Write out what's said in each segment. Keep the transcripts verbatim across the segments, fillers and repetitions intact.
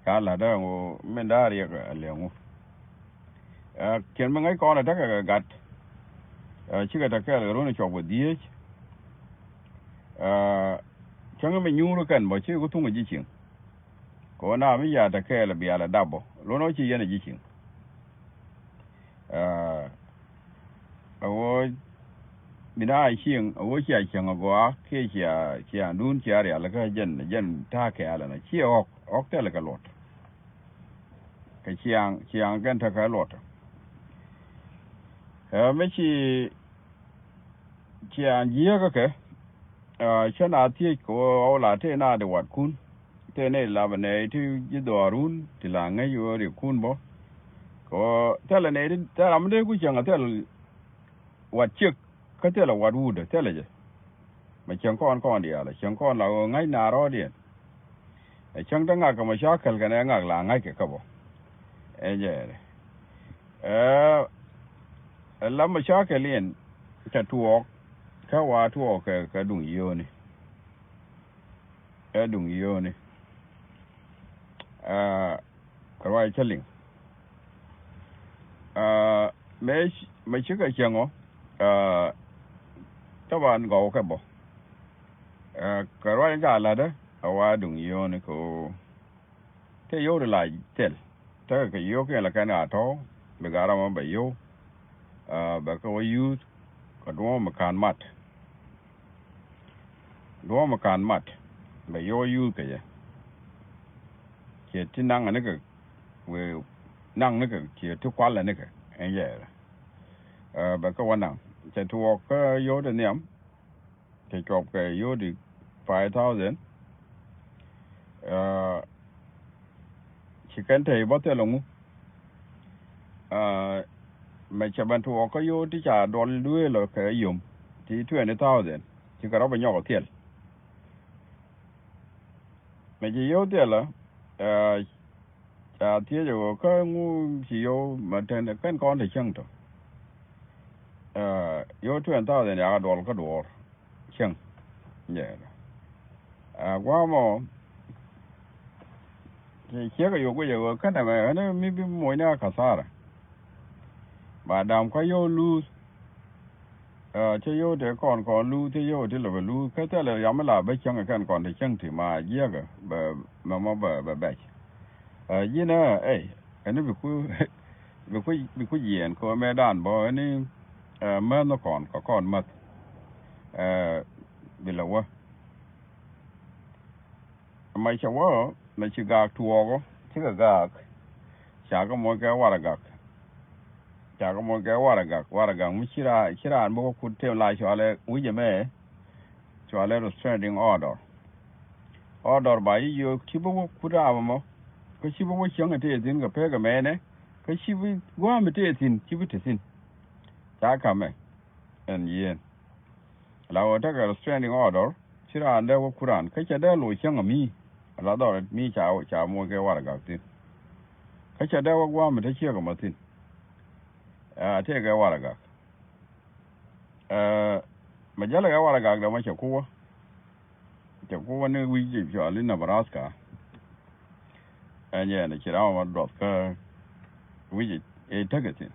Ka la̱tdä ŋu min da̱a̱ riɛk a liɛŋu. Ɛ, kɛn mi ŋäc kɔn ɛ tekɛ kɛ gat. Ɛ, cikɛ te kɛɛl kɛ run cuɔp kɛ dhieec. Ɛ, cäŋ mi nyuur kɛn bä ci ku thuŋ ji̱ cieŋ. Kɛ ɣöö na mi ya te kɛɛl bial ɛ dap bä. Luɔ̱n ɣä ci yɛn ɛ ji̱ cieŋ. Ɛ, a ɣöö mi na a cieŋ, a ɣöö cia cieŋ a gɔaa, kiɛ cia, cia duun cia rial kä jɛn, jɛn ta̱a̱ kɛɛl ɛn a ciɛ ɣɔk, ɣɔk thilɛ kɛ luɔt. Kɛ ciaŋ, ciaŋ kɛn tekɛ luɔt. Ɛ, mi ci ciaŋ jiääkä kɛ, ɛ, cä na thiec kɛ ɣöö ɣɔw la tëë na di watkun. Tëë nɛy la bɛ nɛy ti ji̱ dhɔaarun ti la ŋäc ɣöö riɛkkun bä. Kɛ ɣöö thilɛ nɛy ti, thilɛ ram mi dee ku cieŋ a thilɛ wat ciek, kä thilɛ wat wut a thilɛ jɛ. Mɛ cieŋ kɔn kɔn diaal, cieŋ kɔn la ɣöö ŋäc na rɔɔdiɛn. Ɛ cäŋ te ŋak kɛ mɛ cakɛl kɛnɛ ŋak la ŋa̱c kɛ kä bä. Ɛ jɛ ɛ, ɛ la mɛ cakɛl in cɛ tuɔɔk, kä wa tuɔɔk kɛ, kɛ duŋ yio̱o̱ni. Ɛ duŋ yio̱o̱ni. Ɛ, kɛ ruac cä liŋ. Ɛ, mɛ, mɛ cikɛ cieŋ ɔ, ɛ, taban gɔw kɛ bä. Ɛ, kɛ ruac in ca la̱tdä, ɛ wa duŋ yio̱o̱ni kɛ ɣöö te yio̱w ti lac thil. Tekɛ kɛ yio̱w kiɛn lɛ kɛn a tɔ̱, bi gat ram ɔ bɛ yio̱w. Ɛ, bɛ kɛ wä yuuth kɛ duɔ̱ɔ̱m mi ka̱n mat. Duɔ̱ɔ̱m mi ka̱n mat bɛ yio̱w yuuth kɛ jɛ. Ciɛ ti naŋ nikɛ, wëë naŋ nikɛ, ciɛ ti kual nikɛ ɛn jɛ. Ɛ, bɛ kɛ wä naŋ. Cɛ tuɔɔk kä yio̱w ti nhiam. Cɛ cuɔp kɛ yio̱w di five thousand. Ɛ, ci kɛn te bä thil ɛŋu. Ɛ, mɛ cɛ ben tuɔɔk kä yio̱w ti ca duɔl duëël ɔ kɛ yom ti twenty thousand. Ci kɛ rɔ bɛ nyɔk ɔ thil. Mɛ ci yio̱w thil ɔ, ɛ, ca thiec ɛ ɣöö kä ŋu ci yio̱w mɛ ten kɛn kɔn te cieŋ tɔ. Ɛ, yio̱w twenty thousand yakɛ duɔl kä duɔɔr. Cieŋ. Jɛ. Ɛ, gua̱a̱mɔ, ci ciek a yo̱k wec a ɣöö känɛ mɛ ɣän mi bi moc ni a kathara. Ba dam kä yio̱w luuth. Ɛ, cä yio̱w te kɔn kɔn luuth, cä yio̱w te lɛ bɛ luuth. Kä thilɛ yam mi la bä cieŋ kɛn kɔn te cieŋ ti ma jiäkä bɛ mɛ mɔ bɛ, bɛ bɛc. Ɛ, ji̱n ɛ, ɛ, ɛn bi ku, bi ku, bi ku jiɛɛn kɛ ɣöö mëëdan bä ɛn, ɛ, mäth ni kɔn, kɛ kɔn mäth. Ɛ, bi lɛ wä. Mɛ cɛ wä, mɛ ci gaak tuɔɔk ɔ, cikɛ gaak. Cakɛ moc kɛ warɛgak. Cakɛ moc kɛ warɛgak, warɛgak mi ci raan, ci raan bä kɛ kut tëë la cɔalɛ wi̱c ɛmɛ, cɔalɛ restraining order. Order ba yi yio̱o̱k ci bä wä kut ram ɛmɔ. Kä ci bä wä cieŋ ɛ tëë thi̱n kɛ pek ɛmɛnɛ. Kä ci bi gua̱a̱m ɛ tëë thi̱n, ci bi te thi̱n. Ca kamɛ ɛn yieen. La ɣöö tekɛ restraining order, ci raan dee wä kut raan. Kä cɛ dee loc cäŋ ami. La dhɔr mi ca, ca moc kɛ warɛgak thi̱n. Kä cɛ dee wä gua̱a̱m mi te ciek ɛmɔ thi̱n. Ɛ, tëëkɛ warɛgak. Ɛ, mɛ jälɛ kɛ warɛgak dɛ mɔ cɛ ku wä. Cɛ ku wä ni wi̱c cɔal i̱ Nebraska. Ɛn yɛn ci ram ɛmɔ duɔth kä wi̱c i̱ tekɛ thi̱n.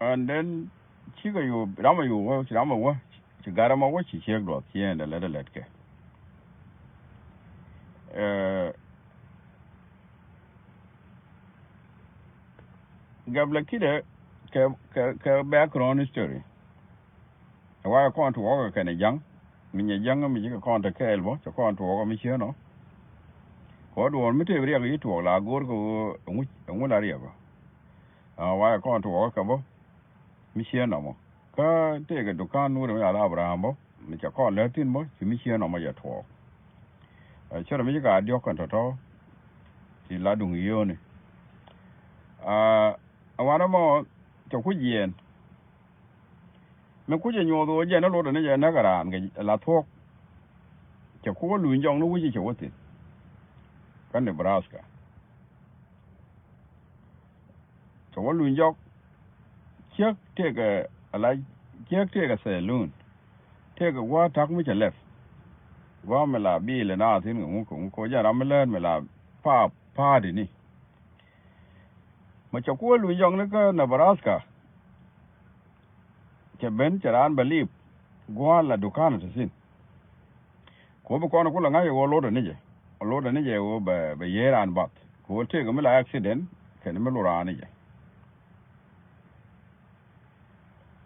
And then cikɛ yo̱o̱ ram a yo̱o̱ wä, ci ram a wä, ci gat ram a wä, ci ciek duɔth ci ɛn dɛ lät a lät kɛ. Ɛ, gɛp lɛ kidɛ kɛ, kɛ, kɛ background history. Ɛ wayɛ kɔn tuɔɔk kɛ kɛnɛ ja̱ŋ, mi nyɛ ja̱ŋ mi cikɛ kɔn te kɛɛl bä, cɛ kɔn tuɔɔk mi cieen ɔ. Kɛ wä duɔɔr mi tëë bi riɛk yi tuɔɔk la go̱o̱r kɛ ɣöö ɛŋu, ɛŋu la riɛk ɔ. Ɛ wayɛ kɔn tuɔɔk kɛ bä, mi cieen ɔ mɔ. Kä tëëkɛ dukan wut mi ala Abraham bä, mi cɛ kɔn lät thi̱n bä, ci mi cieen ɔ mɔ jɛ tuɔɔk. Ɛ, cärɛ mi ci ka diɔ̱k kɛn tɔ̱tɔ̱, ci la duŋ yio̱o̱ni. Ɛ, ɛ wanɛ mɔ, cɛ ku jiɛɛn. Mi kucɛ nyuɔth ɣöö jɛn ɛ luɔtdɛ ni jɛ näk ɛ raan kɛ la thuɔ̱k. Cɛ ku wä luny jɔk ni wi̱c cɛ wä thi̱n kä Nebraska. Cɛ wä luny jɔk ciek tëëkɛ ala ciek tëëkɛ thɛɛlun. Tëëkɛ gua̱a̱th ta̱k mi cɛ lɛp. Gua̱a̱th mi la bi̱i̱lɛ naath thi̱n kɛ ŋu kɛ ŋu kɛ ɣöö jɛn ram mi lät mi la pa̱a̱p pa̱a̱tini. Mɛ cɛ kuäär luny jɔkni kä Nebraska. Cɛ ben cɛ raan bɛ lip gua̱a̱th la dukan te thi̱n. Kɛ ɣöö bi kɔn kulɛ ŋa̱c ɛ ɣöö lotdɛ ni jɛ. Lotdɛ ni jɛ ɣöö bɛ, bɛ yiee raan bath. Kɛ ɣöö tëëkɛ mi la accident kɛnɛ mi lot raan ni jɛ.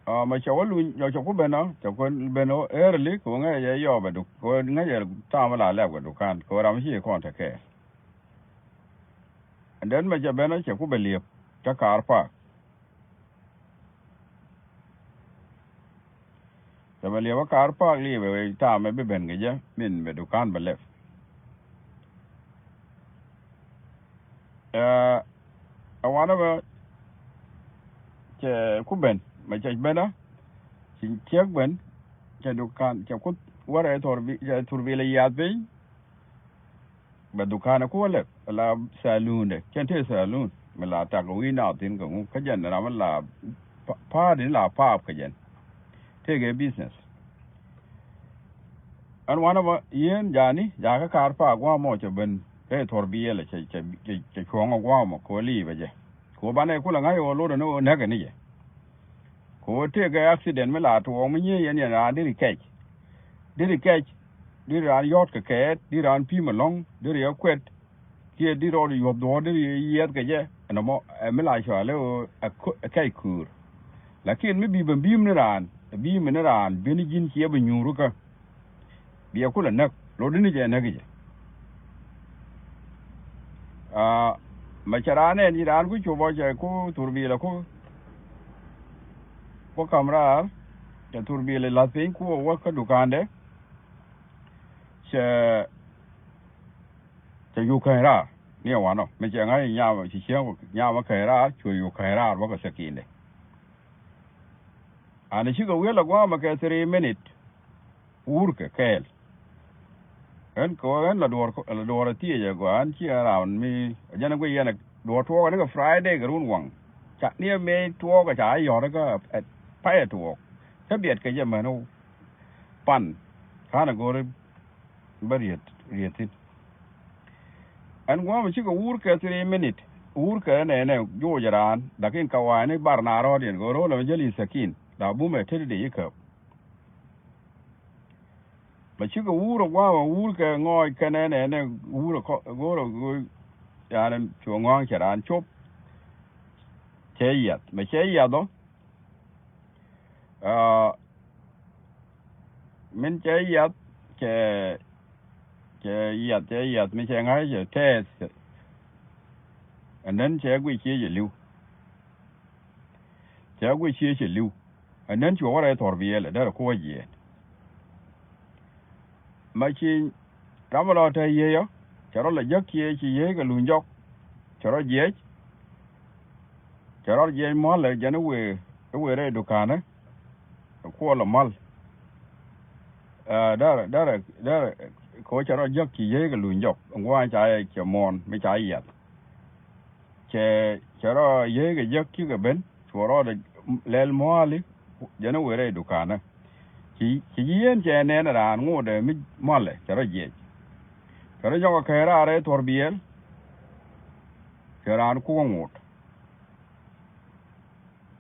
Aa, mɛ cɛ wä luny, cɛ ku ben ɔ, cɛ ku ben ɔ early, kɛ ɣöö ŋäcɛ jɛ yɔɔp ɛ duk, kɛ ɣöö ŋäcɛ ta̱a̱ mi la lɛp kɛ dukan, kɛ ɣöö ram ci kɔn te kɛɛl. And then mɛ cɛ ben ɔ, cɛ ku bɛ liep kä car park. Cɛ bɛ liep kä car park, liep ɛ wec ta̱a̱ mɛ bi ben kɛ jɛ, min bɛ dukan bɛ lɛp. Ɛ, ɛ wanɛ bä cɛ ku ben, mɛ cɛ ben ɔ, ci ciek ben, cɛ dukan, cɛ ku wärɛ thurbil, cɛ thurbil ɛ yiath piny. Bɛ dukan ɛ ku wä lɛp, la saloon dɛ, cɛn tëë saloon mi la tak wi̱i̱ naath thi̱n kɛ ŋu, kä jɛn ram mi la pa-, pa̱a̱t in la pa̱a̱p kɛ jɛn. Tëëkɛ business. Ɛn wanɛ bä yien jani jakä car park gua̱a̱mɔ cɛ ben kɛ thurbil ɛ cɛ, cɛ, cɛ, cɛ cuɔ̱ŋ ɔ gua̱a̱mɔ kɛ ɣöö liipɛ jɛ. Kɛ ɣöö banɛ kulɛ ŋa̱c ɣöö lotdɛ ni ɣöö näkɛ ni jɛ. Kɛ ɣöö tëëkɛ accident mi la tuɔɔk mi nyiee yɛn yɛn raan deri kɛc. Deri kɛc, deri raan yɔ̱t kɛ kɛɛt, deri raan pi̱i̱m ɛlɔ̱ŋ, deri ɛ kuɛt. Kiɛ deri rɔɔd yuɔ̱p dhuɔ̱ɔ̱r, deri ɛ yiɛth kɛ jɛ. Ɛn ɛmɔ ɛ mi la cɔal ɛ ɣöö ɛ kɛc köör. Lakin mi bi ben bi̱i̱m ni raan, ɛ bi̱i̱m ni raan, ben ji̱n ciɛ bi nyuur kä. Biɛ kulɛ näk, lotdɛ ni jɛ näk jɛ. Aa, mɛ cɛ raan ɛn ji̱ raan ku cop ɔ cɛ ku thurbil ɛ ku, ku ka̱m raar, cɛ thurbil ɛ la̱th piny ku ɛ wä kä dukandɛ. Cɛ, cɛ yuk käny raar ni ɛ wanɔ. Mɛ cɛ ŋa̱c nyam ci cieŋ nyam kä käny raar, cuɛ yuk käny raar bä kɛ thɛkindɛ. An cikɛ wi̱el a gua̱a̱mɛ kɛ three minute. Wurkɛ kɛɛl. Ɣän kɛ ɣän la duɔ̱ɔ̱r, la duɔ̱ɔ̱r a thiec a gɔaa, ɣän ci ɣän ram mi jɛn a guic yɛn a duɔ̱ɔ̱r tuɔɔk ni kɛ Friday kɛ run waŋ. Ca ni a mëë tuɔɔk a ca a yɔ̱r kä payɛ tuɔɔk. Kä biɛt kɛ jɛ män pan. Ka̱n a go̱ri bä riet, riet thi̱n. Ɛn gua̱a̱mɛ cikɛ wurkɛ three minute. Wurkɛ nɛnɛ joc raan. Lakin kɛ wa̱a̱ni bar na rɔ̱ɔ̱diɛn kɛ ro̱o̱lɛ mi jäl i̱ thakin. La bumɛ tetdi i̱ käp. Mɛ cikɛ wur ɛ gua̱a̱mɛ wur kɛ ŋɔɔc kɛnɛ nɛnɛ wur ɛ kɔ go̱o̱r ɛ go̱o̱r. Yani cu ŋɔ̱a̱ŋ cɛ raan cop. Cɛ yiath, mɛ cɛ yiath ɔ. Aa, min cɛ yiath, cɛ, cɛ yiath, cɛ yiath mi cɛ ŋa̱c cɛ tɛɛth. And then cɛ guic ciec cɛ li̱w. Cɛ guic ciec cɛ li̱w. And then cuɛ wä rɛy thurbil ɛ derɛ kuɔ̱c jiɛɛn. Mɛ ci ram mi lɔ te yiey ɔ, cɛ rɔ lɛ jäk ciec ci yiey kɛ luny jɔk. Cɛ rɔ jiɛc. Cɛ rɔ jiɛc mua̱lɛ jɛn i̱ wëë, i̱ wëë rɛy duka̱nä. Kuɔl ɛ mal. Aa, derɛ, derɛ, derɛ kɛ ɣöö cɛ rɔ jäk ci yiey kɛ luny jɔk. Ŋuan ca yɛ cɛ muɔ̱ɔ̱n mi ca yiath. Cɛ, cɛ rɔ yiey kɛ jäk cikɛ ben, cuɔ rɔɔdɛ lɛl mua̱a̱li, jɛn i̱ wëë rɛy duka̱nä. Ci, ci ji̱ yien cɛ nɛn raan ŋotdɛ mi mua̱lɛ, cɛ rɔ jiɛc. Cɛ rɔ nyɔk kɛ kɛɛr raar rɛy thurbil, cɛ raan kuk ɛ ŋot.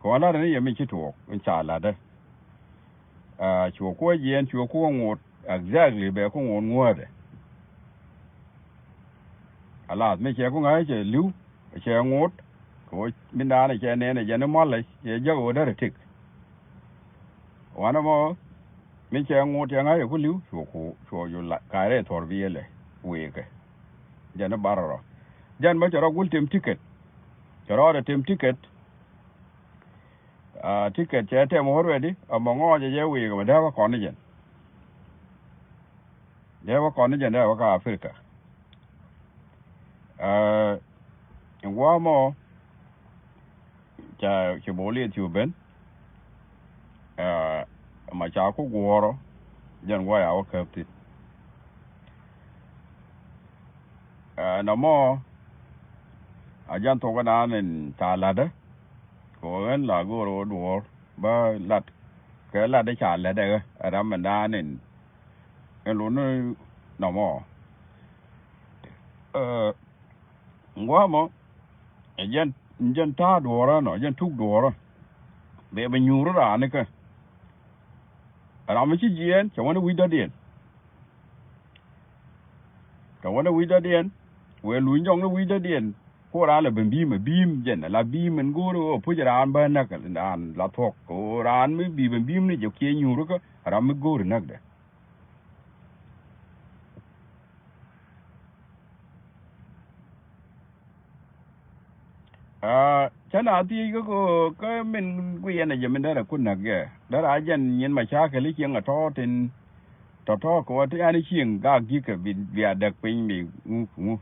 Kɛ ɣän la̱tdɛ ni yɛ mi ci tuɔɔk in ca la̱tdɛ. Aa, cuɛ kuɔ̱c jiɛɛn, cuɛ kuɔ̱c ŋot, exactly bɛ kuɔ̱c ŋot ŋuääthdɛ. A lath mi cɛ kuɔ̱c ŋa̱c cɛ li̱w, cɛ ŋot, kɛ ɣöö mindan cɛ nɛn ɛ jɛn i̱ mua̱lɛ cɛ jäk ɣöö derɛ tëk. Wanɛ mɔ mi cɛ ŋot cɛ ŋa̱c cɛ ku li̱w, cuɛ ku, cuɛ ju la ka̱a̱c rɛy thurbil ɛ wi̱i̱kɛ. Jɛn i̱ bar rɔ. Jɛn bä cɛ rɔ gul tem ticket. Cɛ rɔɔdɛ tem ticket. Aa, ticket cɛ tɛm already, a mɔ ŋɔɔcɛ jɛ wi̱i̱ kɛ mɛ dee bä kɔn ni jɛn. Dee bä kɔn ni jɛn dee bä kä Africa. Aa, in gua̱a̱ mɔ ca ci bol i̱ thiu ben. Aa, ma ca ku guɔ̱ɔ̱rɔ jɛn gua̱a̱ ya wä käp thi̱n. Aa, na mɔ a jɛn thok inan in ca la̱tdä. Kɛ ɣöö ɣän la go̱o̱r ɣöö duɔ̱ɔ̱r bä lat kɛ lat i̱ ca lɛt ɛ ɣä ɛ ram ɛn daan in in luni nɔmɔ. Ɛ, ŋuamɔ, ɛ jɛn, jɛn ta̱a̱ duɔ̱ɔ̱rä nɔ, jɛn tuk duɔ̱ɔ̱rä. Bɛ bɛ nyuur raan ikä. Ram mi ci jiɛɛn, cɛ wänä wi̱c dɔ̱diɛn. Cɛ wänä wi̱c dɔ̱diɛn. Wëë luny jɔŋ ni wi̱c dɔ̱diɛn. Ku raan lɛ ben bi̱i̱m ɛ bi̱i̱m jɛn, la bi̱i̱m ɛn go̱o̱r ɣöö puc raan bä näk, raan la thuɔ̱k. Ku raan mi bi̱i̱m ɛ bi̱i̱m ni jɛ kiɛ nyuur kä ram mi go̱o̱r näkdɛ. Aa, cä na thiec kä, kä, kä min guiyɛn a jɛ min derɛ kun näk jɛ. Derɛ a jɛn nyin ma ca kɛ li cieŋ a tɔ̱ tin tɔ̱ tɔ̱ kɛ wä ti an cieŋ gak ji̱ kɛ bi, bi a däk piny bi ŋu, ŋu.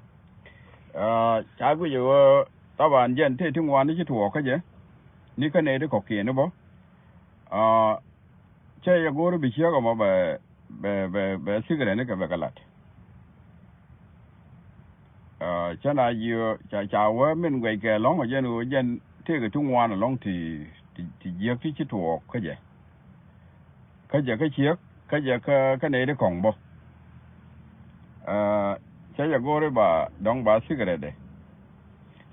Aa, ca guic ɛ ɣöö thaban jɛn tëë ti ŋuan ti ci tuɔɔk kä jɛ. Ni kä nɛy ti kɔ̱kiɛn i̱ bä. Aa, cä yɛ go̱o̱r bi ciek ɛmɔ bɛ, bɛ, bɛ, bɛ secret ni kɛ bɛ kɛ lat. Aa, cä na jiö ca, ca wä min guɛc kɛ lɔ̱ŋ ɔ jɛn ɣöö jɛn tëëkɛ ti ŋuan ɛlɔ̱ŋ ti, ti, ti jiäk ti ci tuɔɔk kä jɛ. Kä jɛ kä ciek, kä jɛ kä, kä nɛy ti kɔ̱ŋ bä. Aa, cä yɛ go̱o̱r i̱ ba dɔ̱ŋ ba secret dɛ.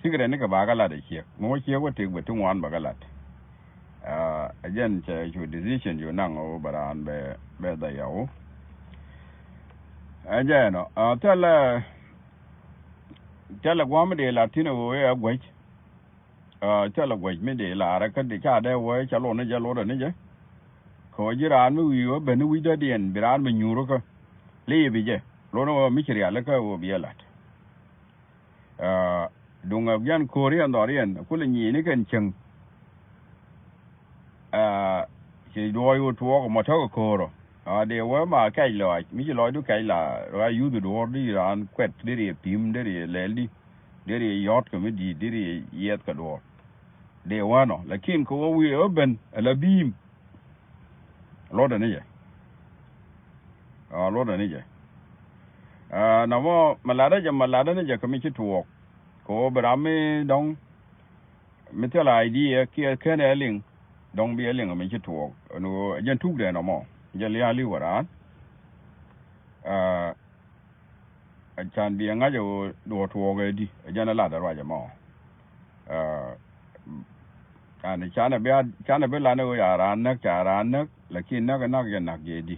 Secret ni kɛ ba kä lat ɛ ciek. Mi wä ciek wä tëëk bɛ ti ŋuan ba kä lat. Aa, ɛ jɛn cɛ cu decision cu naŋ ɣöö bɛ raan bɛ, bɛ dhɛ yɔw. Ɛ jɛn ɔ, aa, thilɛ, thilɛ gua̱a̱m mi dee lat thi̱n ɣöö ɛ guäc. Aa, thilɛ guäc mi dee lar kä di ca dee wee ca luɔt ni jɛ, luɔtdɛ ni jɛ. Kɛ ɣöö ji̱ raan mi wi̱i̱ ɣöö ben ni wi̱c dɔ̱diɛn bi raan bi nyuur kä. Li̱i̱ bi jɛ. Luɔt ni ɣöö mi ci rialikä ɣöö bi jɛ lat. Aa, duŋ ɛ jiɛn ko̱o̱r yɛn dhɔr yɛn kulɛ nyiini kɛn cieŋ. Aa, ci duɔɔr yu tuɔɔk mɔ tɔ̱ kɛ ko̱o̱r ɔ. Aa, dee wee ma kɛc lɔaac mi ci lɔɔcdu kɛc la, raa yuth duɔɔr di raan kuɛt di ri ɛ pi̱i̱m di ri ɛ lɛl di, di ri ɛ yɔ̱t kɛ mi di̱i̱t di ri ɛ yiɛth kɛ duɔɔr. Dee wee nɔ lakin kɛ wee wi̱i̱ ɛ ben ɛ la bi̱i̱m. Luɔtdɛ ni jɛ. Aa, luɔtdɛ ni jɛ. Aa, nɔmɔ mɛ latdä jɛ, mɛ latdä ni jɛ kɛ mi ci tuɔɔk. Kɛ ɣöö bi ram mi dɔ̱ŋ mi thilɛ idea kiɛ /kenɛ ɛ liŋ, dɔ̱ŋ bi ɛ liŋ mi ci tuɔɔk. Ɛn ɣöö ɛ jɛn tukdɛ nɔmɔ. Jɛ lia̱a̱ li̱w ɛ raan. Aa, ɛ can bi ɛ ŋa̱c ɛ ɣöö duɔ̱ɔ̱r tuɔɔk ɛ di, ɛ jɛn ɛ lat ɛ ruac ɛmɔ. Aa, ɛn canɛ bi a, canɛ bi lan ɛ ɣöö ca raan näk, ca raan näk, lakin näk ɛ näk jɛ näk jɛ di.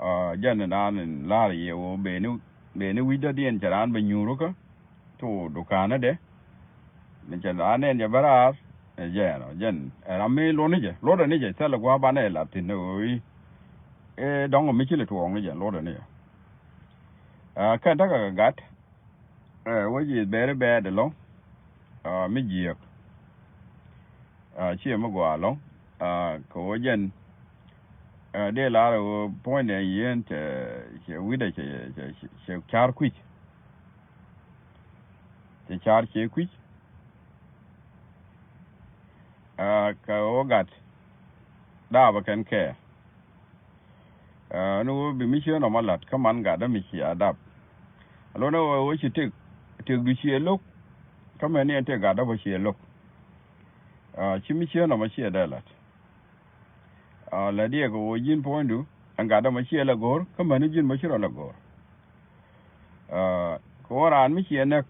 Aa, jɛn ɛ naan in la̱r yɛ ɣöö beni, beni wi̱c dɔ̱diɛn cɛ raan bɛ nyuur kä. Thok duka̱a̱nädɛ. Ni cɛ la nɛn jɛ bä raar. Ɛ jɛn ɔ, jɛn ɛ ram mi luɔt ni jɛ, luɔtdɛ ni jɛ, thilɛ gua̱a̱th banɛ lat thi̱n ɛ ɣöö i̱, ɛ dɔ̱ŋ mi ci lɛ tuɔɔk ni jɛ, luɔtdɛ ni jɛ. Aa, kɛn tekɛ kɛ gat. Ɛ, wä ji̱ bɛɛri bɛɛt ɛlɔ̱ŋ. Aa, mi jiääk. Aa, ciɛ mi gɔaa ɛlɔ̱ŋ. Aa, kɛ ɣöö jɛn, aa, dee lar ɛ ɣöö puɔ̱nydɛ yieen cɛ, cɛ wi̱cdɛ cɛ, cɛ, cɛ, cɛ ca̱r kui̱c. Cɛ ca̱r cɛ kui̱c. Aa, kɛ ɣöö gat daapä kɛn kɛɛ. Aa, ni ɣöö bi mi cieen ɔmɔ la̱t kä man gatdä mi cia dap. Alo̱n ɛ ɣöö ci tëk, tëkdu ciɛ lo̱k. Kä mɛni ɛn tëk gatdä bä ciɛ lo̱k. Aa, ci mi cieen ɔmɔ ciɛ dee la̱t. Aa, lɛ diɛɛk kɛ ɣöö ji̱n puɔ̱nydu ɛn gatdä mɔ ciɛ lɛ go̱o̱r kä mäni ji̱n mɔ ci rɔ lɛ go̱o̱r. Aa, kɛ ɣöö raan mi ciɛ näk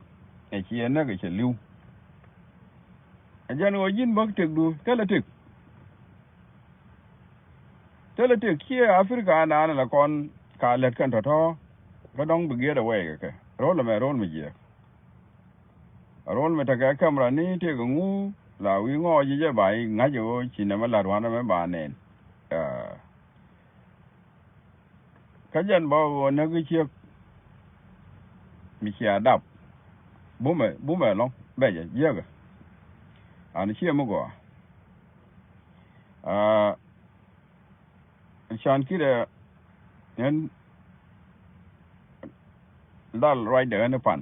ɛ ciɛ näk ɛ cɛ li̱w. Ɛ jɛn ɣöö ji̱n bäk tëkdu thilɛ tëk. Thilɛ tëk ciɛ Africa ɛn naan lɛ kɔn ka lät kɛn tɔ̱tɔ̱. Kä dɔ̱ŋ bi giɛt ɛ wɛy kɛ kɛ ro̱l ɛmɛ ro̱l mi jiɛk. Ro̱l mi tekɛ camera ni tëëkɛ ŋu la wi̱i̱ ŋɔɔc ji̱ jɛ ba i̱ ŋa̱c ɛ ɣöö ci nɛmɛ la̱t wanɛ mɛ ba nɛn. Aa. Kä jɛn bä ɣöö näk i̱ ciek mi cia dap. Bumɛ, bumɛ ɛlɔ̱ŋ bɛcɛ jiäkɛ. An ciɛ mi gɔaa. Aa, can ki̱dɛ ɛn dhal ruacdɛ ɣän i̱ pan.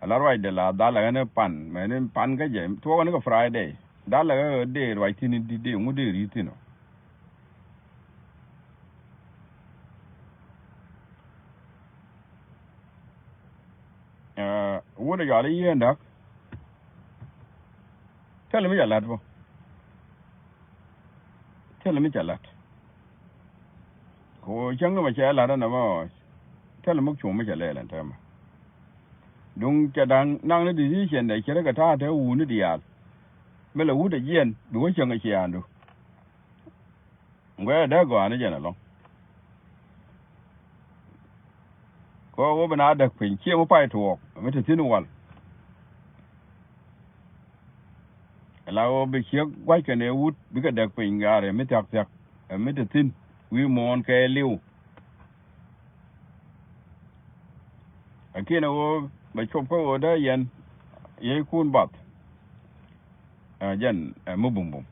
Ala ruacdɛ la dhal ɣän i̱ pan, mɛn i̱ pan kä jɛ, tuɔɔk ɣän i̱ kɛ Friday. Dhal ɣä dee ruac thi̱n i̱ di̱t, dee ŋut dee ri̱t thi̱n ɔ. Ɛ, wut ɛ cɔal i̱ Yieen Da̱k. Thilɛ mi ca la̱t bä. Thilɛ mi ca la̱t. Kɛ ɣöö cäŋ mi cɛ la̱t ɛn ɛmɔ, Thilɛ mi cuɔ̱ŋ mi cɛ lɛl ɛn täämɛ. Duŋ cɛ da̱ŋ naŋ ni decision dɛ ce̱tkɛ ta̱a̱ te wutni diaal. Mi lɛ wut ɛ jiɛn bi wä cäŋ ɛ ciaaŋdu. Guɛcɛ dee gɔaa ni jɛn ɛlɔ̱ŋ. Kɛ ɣöö bi na däk piny ciɛ mi pay tuɔɔk mi te thi̱n wal. Ala ɣöö bi ciek gua̱c kɛnɛ wut bikɛ däk piny gaarɛ mi thia̱k thia̱k ɛ mi te thi̱n wi̱i̱ muɔ̱ɔ̱n kɛ li̱w. Lakin ɛ ɣöö bɛ cop kä ɣöö dee yɛn yiëëckun bath. Ɛ jɛn ɛ mi bumbum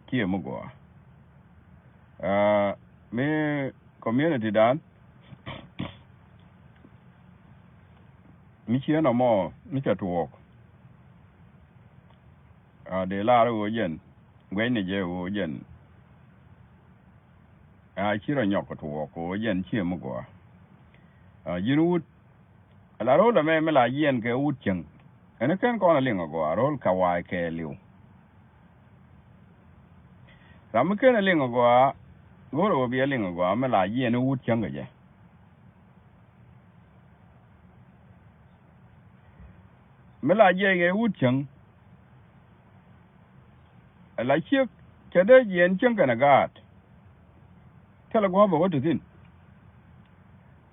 kiɛ mi gɔaa. Ɛ mi community dan mi cieen ɔmɔ mi cɛ tuɔɔk. Ɛ dee lar ɣöö jɛn guɛcni jɛ ɣöö jɛn ɛ ci rɔ nyɔk kɛ tuɔɔk ɣöö jɛn ciɛ mi gɔaa. Ɛ ji̱n wut ala ro̱l ɛmɛ mi la jiɛn kɛ wut cäŋ. Ɛn kɛn kɔn a liŋ agɔaa ro̱l kɛ wa̱a̱ kɛɛliw. Ram mi ken a liŋ agɔaa go̱o̱r ɛ ɣöö bi a liŋ agɔaa mi la jiɛn i̱ wut cäŋ kɛ jɛ. Mi la jiɛc kɛ wut cäŋ. Ala ciek cɛ dee jiɛn cäŋ kɛnɛ gaat. Thilɛ gua̱a̱p bɛ wä te thi̱n.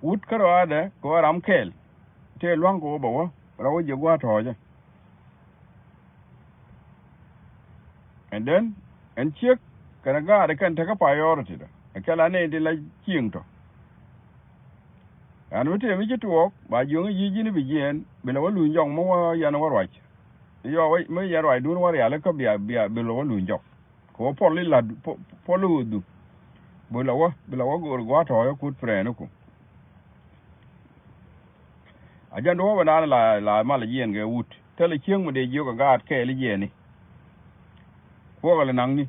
Wut kärɔaadɛ kɛ ɣöö ram kɛɛl tëë lua̱ŋ kɛ ɣöö bɛ wä rɔ wä jiɛ gua̱a̱th tɔ̱ɔ̱cä. And then ɛn ciek kɛnɛ gaatdɛ kɛn tekä priority dɔ ɛ kɛl anɛ in ti la cieŋ tɔ. Ɛn mi tëë mi ci tuɔɔk ba jiöŋ i̱ yi̱ ji̱n i̱ bi jiɛɛn bi lɛ wä luny jɔk mi wä yɛn wä ruac. Yɔ mi yɛn ruacdun wä rialikä bia bia bi lɛ wä luny jɔk. Kɛ wä puɔl i̱ la̱t puɔl i̱ ɣöthdu. Bi lɛ wä bi lɛ wä go̱o̱r gua̱a̱th tɔ̱ɔ̱cä kut friendku. A jɛn duɔ̱ɔ̱p ɛnan la la mal jiɛɛn kɛ wut thilɛ cieŋ mi dee jiök ɛ gaat kɛɛl i̱ jiɛɛni. Kuɔk ɛlɛ naŋni.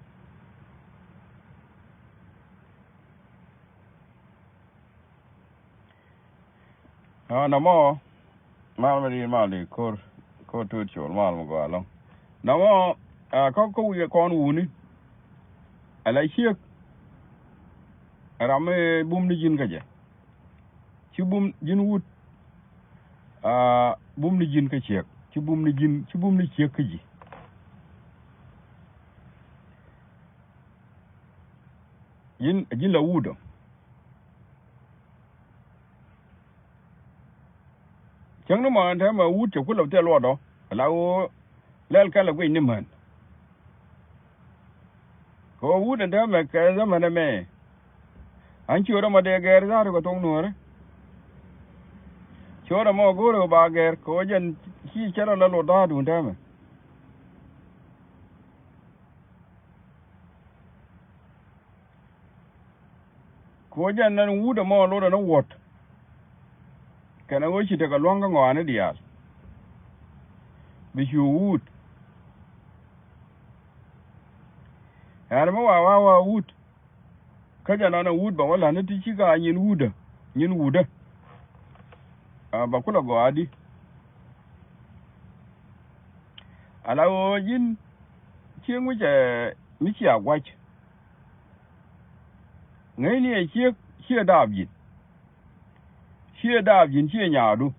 Aa nɔmɔ mal mi di mal di ko̱r ko̱r tuut col mal mi gɔaa ɛlɔ̱ŋ. Nɔmɔ aa kä kä wi̱i̱ kɔn wuni. Ala ciek ram mi bum ni ji̱n kä jɛ. Ci bum ji̱n wut. Aa bum ni ji̱n kä ciek ci bum ni ji̱n ci bum ni ciek kä ji̱. Ji̱n ji̱n la wut ɔ. Cäŋ ni mɔ ɛn tɛmɛ wut cɛ kulɛ thil luɔt ɔ. Ala ɣöö lɛl kɛl ɛ guic ni män. Kɛ ɣöö wut ɛn täämɛ kɛ dämɛn ɛmɛ. An ciöt ɛmɔ dee gɛɛr dha̱a̱r kɛ thok nuɔ̱ɔ̱rä. Ciöt ɛmɔ go̱o̱rɛ kɛ ba gɛɛr kɛ ɣöö jɛn ci cɛ rɔ la lot dha̱a̱rdun täämɛ. Kɛ ɣöö jɛn ɛn wut ɛmɔ lot ɛn ɛ wuɔ̱t. Kɛnɛ ɣöö ci tekɛ lua̱ŋ kä ŋɔaani diaal. Bi cu wut. Ɛn mi wa wa wa wut. Kä jɛ nɔnɛ wut bɛ wä la̱t ni ti ci ka nyin wutdä nyin wutdä. A bɛ kulɛ gɔaa di. Ala ɣöö ji̱n cieŋ mi cɛ mi cia gua̱c. Ŋäcni ɛ ciek ciɛ daap ji̱n. Ciɛ daap ji̱n ciɛ nyaadu.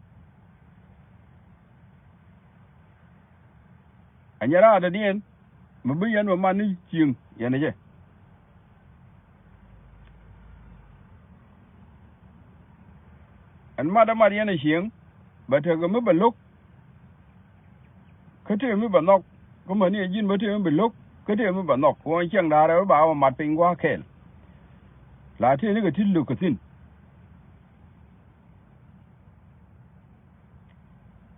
Anyɛ raadädiɛn mi bi yɛn bɛ mat ni cieŋ yɛn ɛ jɛ. Ɛn mat ɛ mat yɛn ɛ cieŋ bɛ tekɛ mi bɛ lo̱k. Kä tëë mi bɛ nhɔk kä mäni ɛ ji̱n bä tëë mi bi lo̱k kä tëë mi bɛ nhɔk kɛ ɣän ciɛŋ da̱a̱rɛ wä ba wä mat piny gua̱a̱k kɛɛl. La tëë ni kɛ ti lo̱k kɛ thi̱n.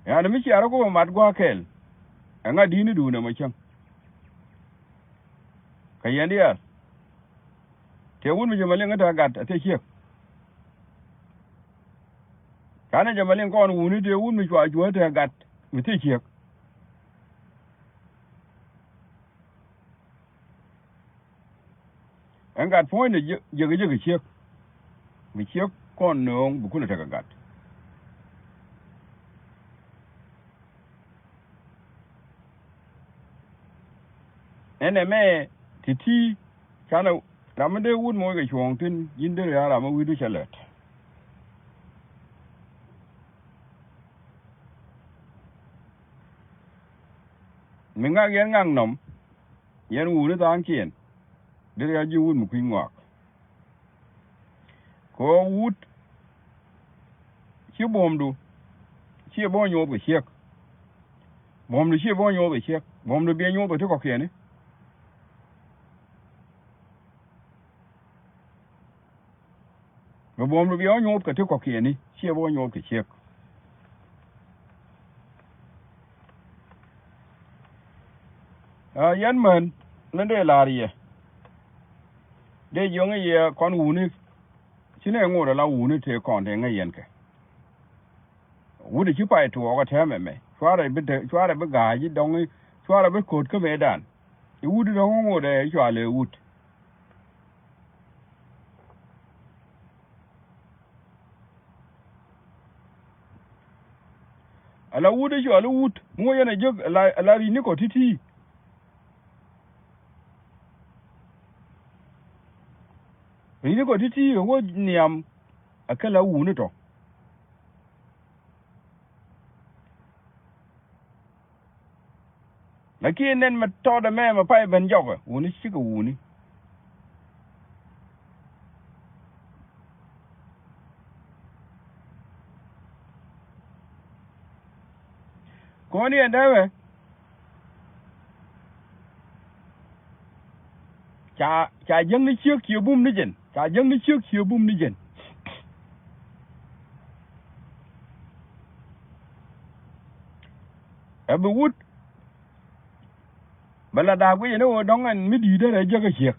Ɛn mi ciaarä ku bɛ mat gua̱a̱k kɛɛl. Ɛŋa di̱i̱ni duundɛ mɔ cäŋ. Kɛ yɛn diaal. Tëë wut mi jɛ mɛ liŋ kä te gat a thie ciek. Canɛ jɛ mɛ liŋ kɔn wuni tëë wut mi cua cuäär te gat mi thie ciek. Ɛn gat puɔ̱nydɛ jiäk jiäk ciek. Bi ciek kɔn nööŋ bi kulɛ tekɛ gat. Ɛn ɛmɛ ti̱ti̱ canɛ ram mi dee wut moc kɛ cuɔ̱ɔ̱ŋ thi̱n ji̱n dee ria̱a̱n ram mi wi̱i̱du cɛ lɛt. Mi ŋak yɛn ŋak nɔm, yɛn wuni tha̱a̱ŋkiɛn, deri a ji̱ wut mi kui̱ny ŋɔak. Kɛ ɣöö wut ci buɔ̱mdu, ci bä nyuɔth kɛ ciek. Buɔ̱mdu ci bä nyuɔth kɛ ciek. Buɔ̱mdu biɛ nyuɔth kɛ ti kɔ̱kiɛni. Bɛ buɔ̱mdu biɛ wä nyuɔth kɛ ti kɔ̱kiɛni, ciɛ bä wä nyuɔth kɛ ciek. Aa, yɛn män ni dee la̱r yɛ, dee jiɔŋ yɛ kɔn wuni. Ci nɛ ŋot ala wuni tëë kɔn tëë ŋäc yɛn kɛ. Wut ci pay tuɔɔk ɛ tɛmɛ mɛ. Cuarɛ bi te, cuarɛ bi ga̱a̱c i̱ dɔ̱ŋ i̱, cuarɛ bi ko̱t kä mëëdan. I̱ wut i̱ dɔ̱ŋ ŋot ɛ cualɛ wut. Ala wut i̱ cualɛ wut, muɔ yɛn ɛ jek ala, ala ri̱ni kɔ ti̱ti̱. Ri̱ni kɔ ti̱ti̱ ɛ wä nhiam ɛ kɛ la wuni tɔ. Lakin nɛn mɛ tɔt ɛmɛ mɛ pay ben jɔkɛ wuni cikɛ wuni. Kɔn yɛn dee wɛ ca, ca jäŋni ciek ciɛ bum ni jɛn. Ca jäŋni ciek ciɛ bum ni jɛn. Ɛ bi wut bɛ la da̱a̱k guic ɛn ɣöö dɔ̱ŋ ɛn mi di̱i̱t derɛ jäkä ciek.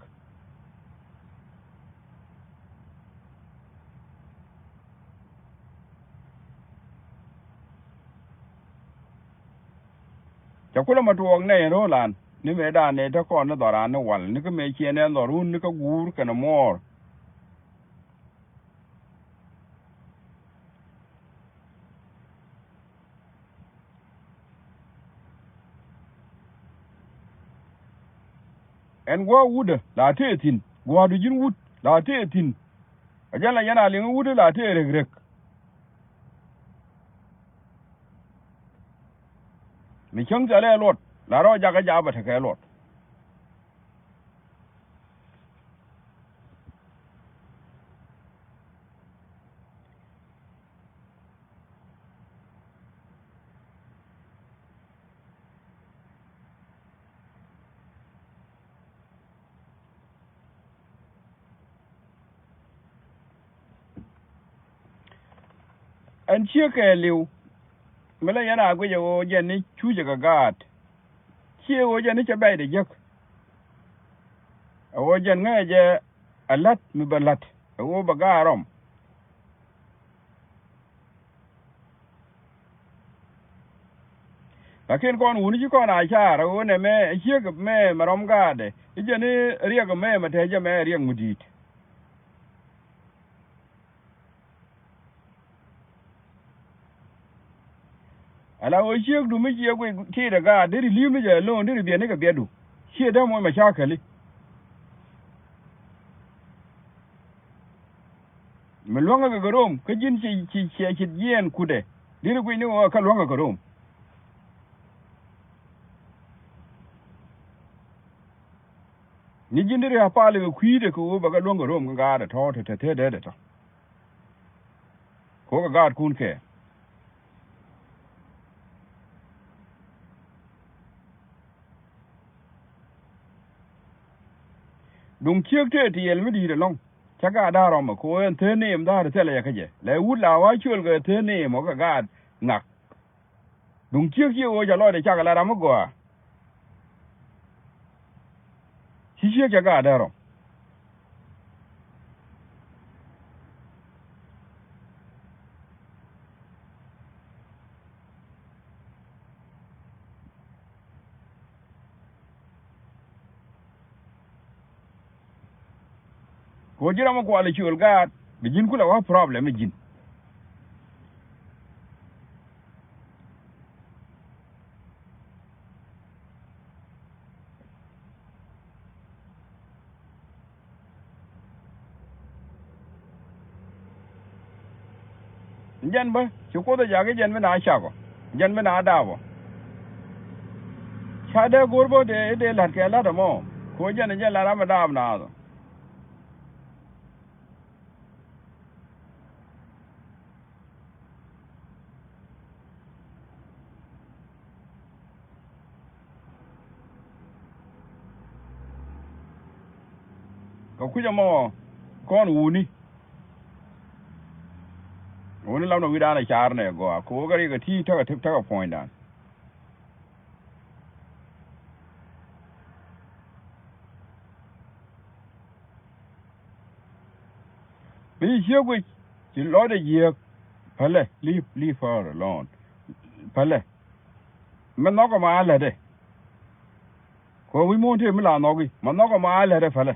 Cɛ kulɛ mɔ tuɔɔk nɛy ro̱o̱lan ni mëëdan nɛy te kɔn ni dhɔran ni wal ni kä mëë ciɛ nɛn dhɔr wun ni kä guur kɛnɛ muɔɔr. Ɛn gua̱a̱k wutdä la tëë thi̱n, gua̱a̱kdu ji̱n wut la tëë thi̱n. Ɛ jɛn la yɛn a liŋ wutdä la tëë rek rek. Mi cäŋ thilɛ luɔt la rɔ jakä jaabä tekɛ luɔt. Ɛn ciek kɛɛliw mi la yɛn a guic ɛ ɣöö jɛn ni cucɛ kɛ gaat. Ciɛ ɣöö jɛn ni cɛ bɛ̈cdɛ jek. Ɛ ɣöö jɛn ŋäcɛ jɛ ɛ la̱t mi bɛ la̱t ɛ ɣöö bɛ gaat rɔm. Lakin kɔn wuni ci kɔn a car ɛ ɣöö nɛmɛ ɛ ciek mɛ mɛ rɔm gaatdɛ i̱ jɛn i̱ riɛk mɛ mɛ te jɛ mɛ riɛk mi di̱i̱t. Ala ɣöö ciekdu mi ciɛ guic tiitdɛ gaat deri li̱i̱m ni jɛ lo̱o̱n deri biɛt ni kɛ biɛtdu. Ciɛ dee muɔc mɛ ca käli. Mi luäŋä kɛ kɛ rom kä ji̱n ci, ci, ci, ci jiɛɛn kutdɛ. Deri guic ni ɣöö kä luäŋä kɛ rom. Ni ji̱n deri a pal kɛ kui̱dɛ kɛ ɣöö bɛ kɛ luäŋ kɛ rom kä gaatdɛ tɔ̱ te te te dee dɛ tɔ̱. Kɛ ɣöö kɛ gaatkun kɛ. Duŋ ciek tëë tiɛɛl mi di̱i̱t ɛlɔ̱ŋ. Cä gaat da̱a̱r ɔmɛ kɛ ɣöö ɛn thee neem dha̱a̱r thilɛ yɛ kä jɛ. Lɛ wut la wa ciöl kɛ thee neem ɔ kɛ gaat ŋak. Duŋ ciek ciek ɣöö ca lɔcdɛ cak la ram mi gɔaa. Ci ciek ca gaat dee rɔ. Kɛ ɣöö ji̱n ram mi kual ɛ ciöl gaat bi ji̱n kulɛ wä problem ɛ ji̱n. Jɛn bä ci Kuoth ɛ jakä jɛn mi na cakɔ, jɛn mi na dapɔ. Ca dee go̱r bä dee, dee la̱t kɛ la̱t ɛmɔ. Kɛ ɣöö jɛn ɛ jɛn la̱t ram ɛ daap naath ɔ. Kɛ kui̱c ɛmɔ kɔn wuni. Wuni lamnɔ wi̱dan ɛ car nɛ gɔaa kɛ ɣöö kɛ riɛk ɛ ti̱i̱ tekɛ, tekɛ puɔ̱nydan. Mi ci ciek guic ci lɔcdɛ jiääk. Pälɛ, leave, leave her alone. Pälɛ. Mi nhɔkɛ ma a lätdɛ. Kɛ ɣöö wi̱c muɔ̱ɔ̱n tëë mi la nhɔki ma nhɔkɛ ma a lätdɛ pälɛ.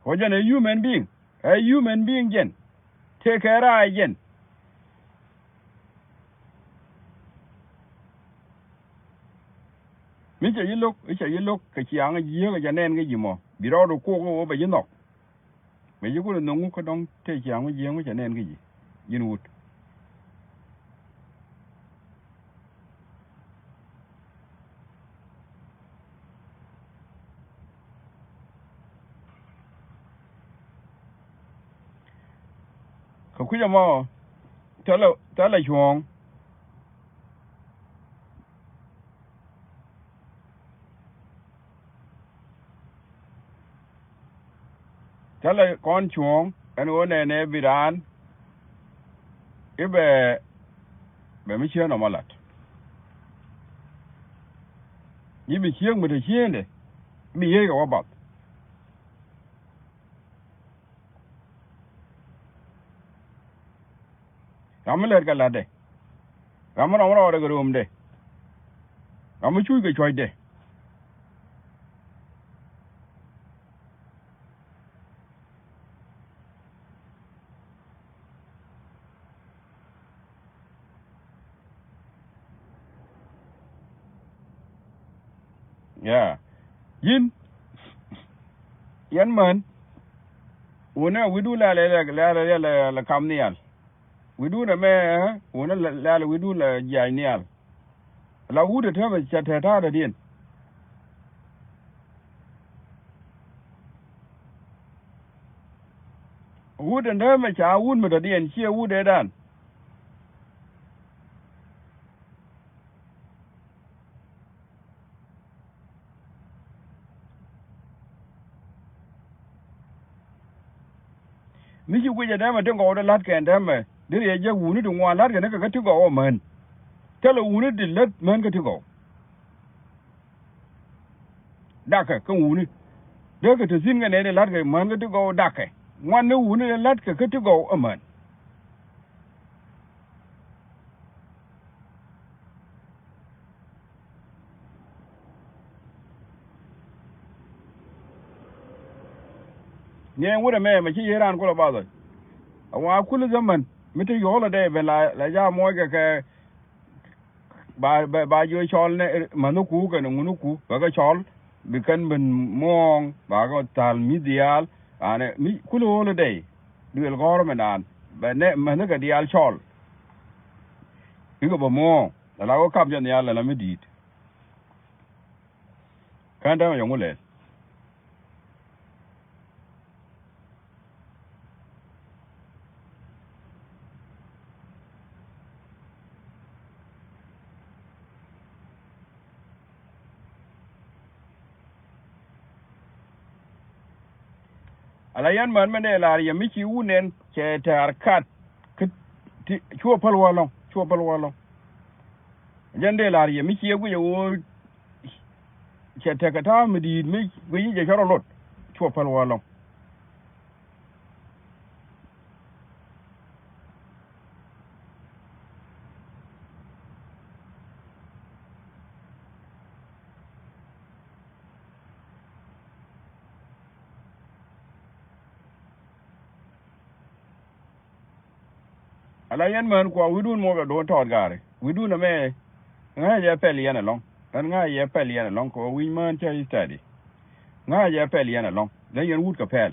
Kɛ jɛn ɛ human being, ɛ human being jɛn. Tëëkɛ raay jɛn. Mi cɛ ji̱ lo̱k, mi cɛ ji̱ lo̱k kɛ ciaŋ jiääk ɛ jɛ nɛn kä ji̱ mɔ bi rɔɔdu kok ɣöö bɛ ji̱ nhɔk. Bɛ ji̱ kulɛ nhoŋ kä dɔ̱ŋ tëë ciaŋ jiääk mi cɛ nɛn kä ji̱, ji̱n wut. Kɛ kui̱c ɛmɔ thilɛ, thilɛ cuɔ̱ɔ̱ŋ. Thilɛ kɔn cuɔ̱ɔ̱ŋ ɛn ɣöö nɛnɛ bi raan i̱ bɛ, bɛ mi cieen ɔmɔ lat. Ji̱ bi ciek mi te ciendɛ bi yiey kɛ wä bath. Ram mi lät kɛ la̱tdɛ. Ram mi rɔm rɔɔdɛ kɛ römdɛ. Ram mi cuc kɛ cuɔ̱cdɛ. Ya. Ji̱n. Yɛn män. Wunɛ wi̱du lɛl, lɛl, lɛl, lɛl kam nhial. Wi̱du nɛ mɛ, wunɛ lɛl wi̱du lɛ jiac nhial. La wut ɛ täämɛ ca tɛt ta̱a̱dädiɛn. Wut ɛn täämɛ ca wut mi dɔ̱diɛn ciɛ wut ëëdan. Mi ci guic ɛ täämɛ ti gɔw ti la̱tkɛ ɛn täämɛ, deri ɛ jek wuni ti ŋuan la̱tkɛ ni kɛ kä ti gɔw ɛ män. Thilɛ wuni ti lät män kä ti gɔw. Dakɛ kä wuni. Dee kɛ te thi̱n kɛ nɛy ti la̱tkɛ män kä ti gɔw dakɛ. Ŋuan ni wuni ti la̱tkɛ kä ti gɔw ɛ män. Ni ɛn wut ɛmɛ mɛ ci yieen raan kulɛ bath ɔ. A wa kul zaman mi te yɔɔl ɛ dee ben la, la ja muɔc kɛ kɛ ba, ba, ba jiɔ cɔl nɛ mäniku kɛnɛ ŋuniku bɛ kɛ cɔl bi kɛn ben muɔ̱ɔ̱ŋ ba kɛ thal mi diaal. Anɛ mi kul ɣöl ɛ dee duël gɔ̱rä mi naan bɛ nɛ mänikɛ diaal cɔl. Bikɛ bɛ muɔ̱ɔ̱ŋ. Ala wä kap jɛ nhial ala mi di̱i̱t. Kän dämɛ yɔŋ wä lɛl. Ala yɛn män mɛn dee lar yɛ mi ci wun nɛn cɛ tɛ̈r kat. Kä ti cuɔ päl wä lɔ̱ŋ, cuɔ päl wä lɔ̱ŋ. Jɛn dee lar yɛ mi ci yɛ guic ɛ ɣöö cɛ tekɛ ta̱a̱ mi di̱i̱t mi guic jɛ cɛ rɔ lot. Cuɔ päl wä lɔ̱ŋ. Ala yɛn män kuɔ wi̱dun mɔ bɛ duɔ̱n tɔɔt gaari wi̱dun ɛmɛ. Ŋa̱c yɛ pɛl yɛn ɛlɔ̱ŋ. Ɛn ŋa̱c yɛ pɛl yɛn ɛlɔ̱ŋ kɛ wi̱c män cä study. ŋa̱cɛ pɛl yɛn ɛlɔ̱ŋ, dee yɛn wut kɛ pɛl.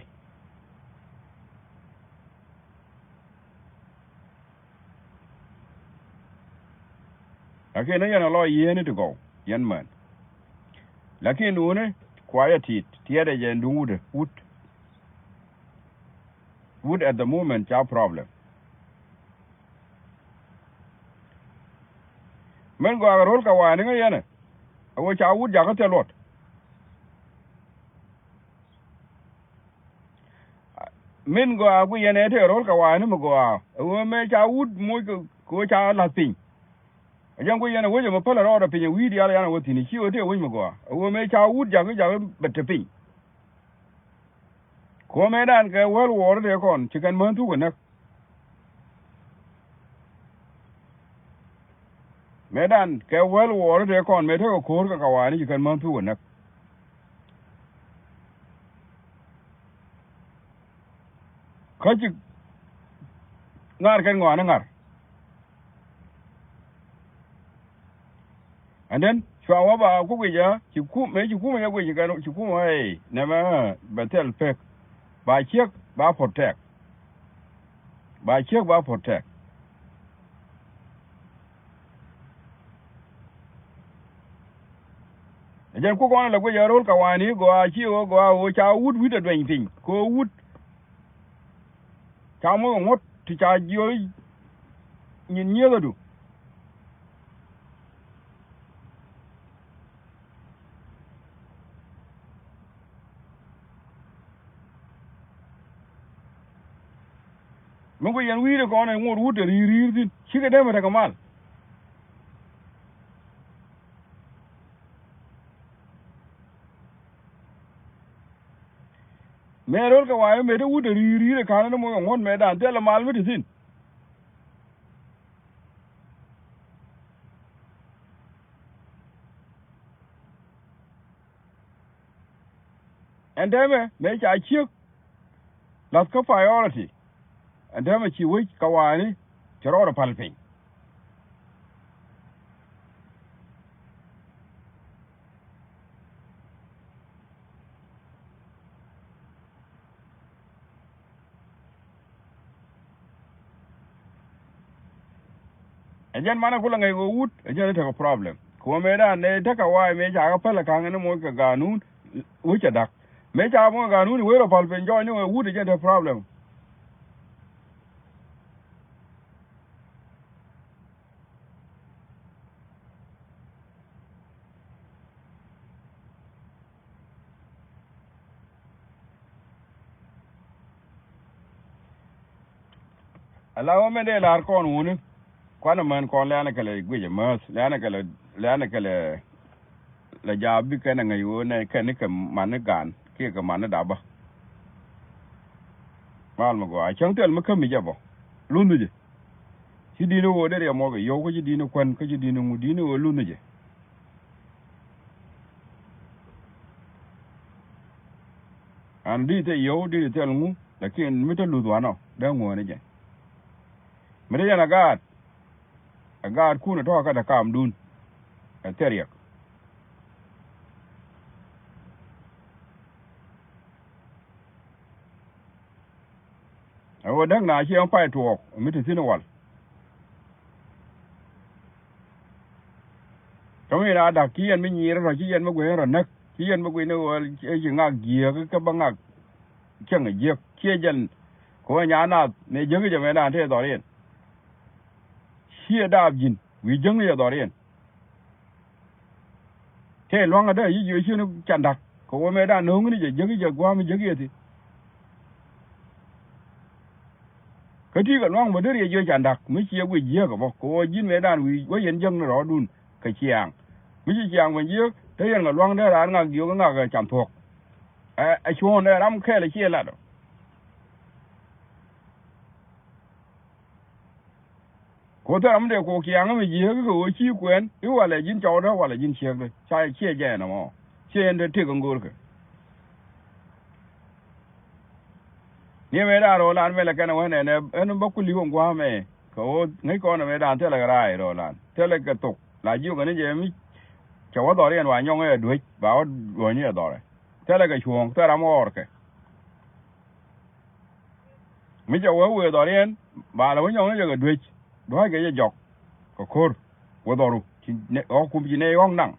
Lakin ni yɛn a lɔ yiëëni ti gɔw yɛn män. Lakin wuni kuayɛ tit, tiɛtɛ jɛ duŋ wut, wut. Wut at the moment ca problem. Min gɔaa kɛ ro̱l kɛ wa̱a̱ ni ŋä yɛn ɛ, a wee ca wut jakä thil luɔt. Min gɔaa gui yɛn ɛ tëë ro̱l kɛ wa̱a̱ ni mi gɔaa, ɛ ɣöö mëë ca wut moc kɛ ɣöö ca la̱th piny. Ɛ jɛn gui yɛn ɛ wec ɛmɛ päl ɛ rɔɔdɛ piny ɛ wi̱i̱ diaal yan ɛ wä thi̱n ɛ ci ɣöö tëë wec mi gɔaa, ɛ ɣöö mëë ca wut jakä jakä bɛ te piny. Kɛ ɣöö mëëdan kɛ wäl wuɔɔri tëë kɔn ci kɛn mään thuk ɛ näk. Mëëdan kɛ wäl wuɔɔri tëë kɔn mëë tekɛ ko̱o̱r kɛ kawaani ci kɛn mään thuk ɛ näk. Kä ci ŋa̱r kɛn ŋɔaani ŋa̱r. And then cua wä ba ku guic ɛ ci kum mëë ci kum ɛ guic kɛn ci kum ɛ nɛmɛ bɛ thil pek. Ba ciek ba protect. Ba ciek ba protect. Ɛ jɛn ku kɔn lɛ guic ɛ ro̱l kawaani gɔaa ci ɣöö gɔaa ɣöö ca wut wi̱cdɛ duɛny piny kɛ ɣöö wut ca moc ŋuɔ̱t ti ca jiɔc nyin nyiethädu. Mi guic yɛn wi̱i̱dɛ kɔn ɛ ŋot wut ɛ ri̱i̱r ri̱i̱r thi̱n cikɛ dee mɛ tekɛ mal. Mëë ro̱l kɛ wa̱a̱ mëë te wut ɛ ri̱i̱r ri̱i̱r ɛ ka̱n ni moc kɛ ŋuɔ̱t mëëdan thilɛ mal mi te thi̱n. Ɛn tɛmɛ mëë ca ciek la̱th kä priority. Ɛn tɛmɛ ci wec kawaani ci rɔɔdɛ pal piny. Ɛ jɛn manɛ kulɛ ŋäc ɣöö wut ɛ jɛn tekɛ problem. Kɛ ɣöö mëëdan nɛ tekɛ wa̱a̱ mëë ca kɛ päl ɛ ka̱ŋ ni moc kɛ ganun wec cɛ da̱k. Mëë ca moc kɛ ganun wec rɔ pal piny jɔɔc ni ɣöö wut ɛ jɛn tekɛ problem. Ala wä mɛn dee la̱r kɔn wuni. Kuanɛ män kɔn lɛ̈nɛ kɛ lɛ guic ɛmääth, lɛ̈nɛ kɛ lɛ, lɛ̈nɛ kɛ lɛ, lɛ jaap bi kɛn ɛ ŋäc ɣöö nɛ kɛn ni kɛ man ni gan kiɛ kɛ man ni dapä. Mal mi gɔaa cäŋ thil mi kämi jɛ bä. Lunh ni jɛ. Ci di̱n ɣöö dee riɛm wä kɛ yio̱w kä ci di̱n kuän kä ci di̱n ŋu di̱n ɣöö lunh ni jɛ. An di̱t thil yio̱w di̱t thil ŋu. Lakin mi te luth wanɔ dee ŋuäär ni jɛ. Mi te yɛn a gaat. A gaatkun a tɔ̱ kä te kamdun. Ɛ thil riɛk. A ɣöö däk na ci ɛn pay tuɔɔk mi te thi̱n wal. Kä mi na da̱k ci yɛn mi nyiir rɔ ci yɛn mi guic rɔ näk ci yɛn mi guic ni ɣöö ci ŋak jiääk kä bä ŋak cäŋ jiäk ciɛ jɛn. Kɛ ɣöö nyan naath mëë jäk jɛ mëë naan tëë dhɔriɛn. Ciɛ daap ji̱n wi̱i̱ jäŋ ni jɛ dhɔriɛn. Tëë lua̱ŋ adä yi jiö cin can da̱k kɛ ɣöö mëëdan no̱o̱ŋ ni jɛ jäk jɛ gua̱a̱m jäk yɛ thi. Kä ti kɛ lua̱ŋ bä deri yɛ jiö can da̱k mi ciɛ guic jiääk ɛ bä kɛ ɣöö ji̱n mëëdan wi̱i̱ wä yɛn jäk ni rɔɔdun kɛ ciaaŋ. Mi ci ciaaŋ ben jiääk te yɛn kɛ lua̱ŋ dee raan ŋak jiök ŋak ɛ can thuɔ̱k. Ɛ cuɔ̱ɔ̱ŋ dee ram kɛɛl ɛ ciɛ lat ɔ. Ku thil ram dee kok ciaŋ mi jiääk kɛ ɣöö ci kuɛn i̱ walɛ ji̱n cɔwdä walɛ ji̱n ciekdä ca ciɛ jɛɛn ɛmɔ. Ciɛ yɛn te tëk in go̱o̱rkɛ. Ni mëë da̱a̱n ro̱o̱lan mëlɛ kɛn ɛ wän ɛn ɛ ɛn bä kuli wä gua̱a̱mɛ kɛ ɣöö ŋäc kɔn ɛ mëë da̱a̱n thilɛ kɛ raay ro̱o̱lan thilɛ kɛ thok la jiök ɛn jɛ mi. Cɛ wä dhɔriɛn wa nyɔŋ ɛ duec ba wä duɔ̱ny ɛ dhɔrɛ. Thilɛ kɛ cuɔ̱ɔ̱ŋ, thilɛ ram ɣɔɔr kɛ. Mi cɛ wee wëë dhɔriɛn, ba lɛ wä nyɔŋni jɛ kɛ duec, dua̱ckɛ jɛ jɔk kɛ ko̱r wä dhɔru, ci nɛ, ɣɔ̱k kum ci nɛy ɣɔ̱k naŋ.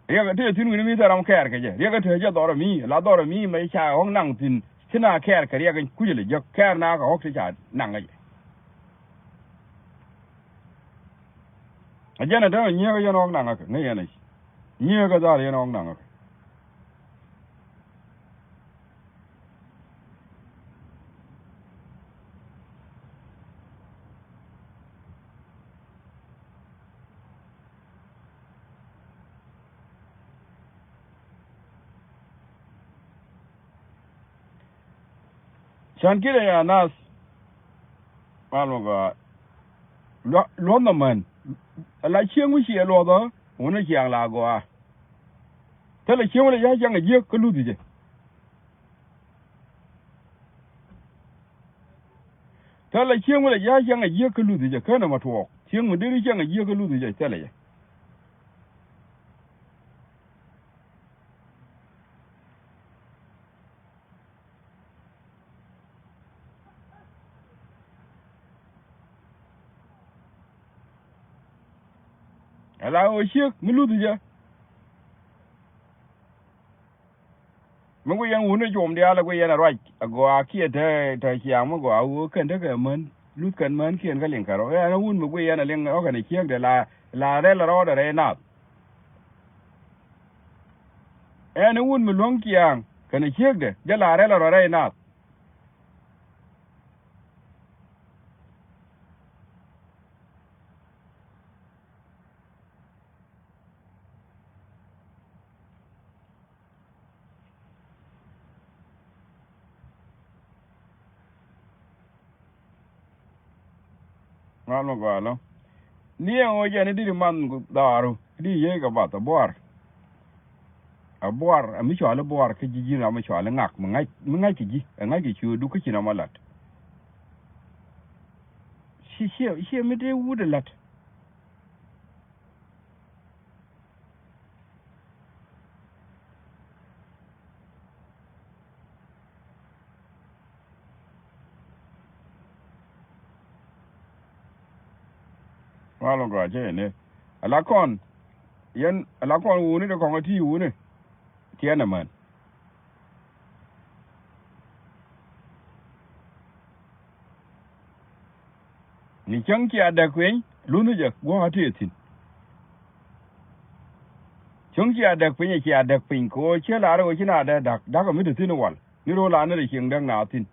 Riɛk ɛ tëë thi̱n wi̱ni mi thil ram kɛɛr kɛ jɛ. Riɛk ɛ tëë jɛ dhɔr ɛ mi, la dhɔr ɛ mi mɛ ca ɣɔ̱k naŋ thi̱n. Ci na kɛɛr kɛ riɛk ɛ kuc lɛ jek, kɛɛr na kɛ ɣɔ̱k ti ca naŋ ɛ jɛ. Ɛ jɛn ɛ täämɛ nyiëëkä yɛn ɣɔ̱k naŋ ɛ kɛ, ŋäc yɛn ɛ ci. Nyiëëkä dhal yɛn ɣɔ̱k naŋ ɛ kɛ. Can kiɛ ya nath. Mal mɛ gɔaa. Luɔth nɔ män. Ala cieŋ mi ciɛ luɔth ɔ, wuni ciaŋ la gɔaa. Thilɛ cieŋ mi lɛ ya ciaŋ a jiäk kä luthi jɛ. Thilɛ cieŋ mi lɛ ya ciaŋ a jiäk kä luthi jɛ, känɛ ma tuɔɔk. Cieŋ mi deri ciaŋ a jiäk kä luthi jɛ, thilɛ jɛ. Ala ɣöö ciek mi luthi jɛ. Mi guiyɛn wuni jom diaal, guiyɛn a ruac a gɔaa kiɛ te, te ciaŋ mi gɔaa ɣöö kɛn tekɛ män, luth kɛn män kiɛn kä liŋ kärɔ. Ɛn wun mi guiyɛn a liŋ ɔ kɛn a ciekdɛ la, la rɛl rɔɔdɛ rɛy naath. Ɛn wun mi luäŋ ciaŋ kɛn a ciekdɛ jɛ la rɛl rɔɔdɛ rɛy naath. Ŋuan mi gɔaa lɔ. Ni ɛn ɣöö jɛn i̱ di̱t i̱ man dhaaru i̱ di̱t i̱ yiey kɛ bath a buar. A buar a mi cɔal i̱ buar kä ji̱ ji̱n ram mi cɔal i̱ ŋak mi ŋa̱c, mi ŋa̱c kɛ ji̱, ɛ ŋa̱c kɛ ciöötdu kä ci ram a la̱t. Ci, ci, ci mi dee wut ɛ la̱t. Ŋuan mi gɔaa cä yɛn ɛ ala kɔn, yɛn ala kɔn wuni ti kɔŋ ɛ ti wuni. Tiɛn ɛmän. Ni cäŋ cia däk piny, luthni jɛ gua̱a̱th a tëë thi̱n. Cäŋ cia däk piny, cia däk piny kɛ ɣöö ciɛ la̱r ɣöö ci na dee da̱k, da̱k ɛ mi te thi̱n wal. Ni ro̱o̱ la ni rɛ cieŋ däk na thi̱n.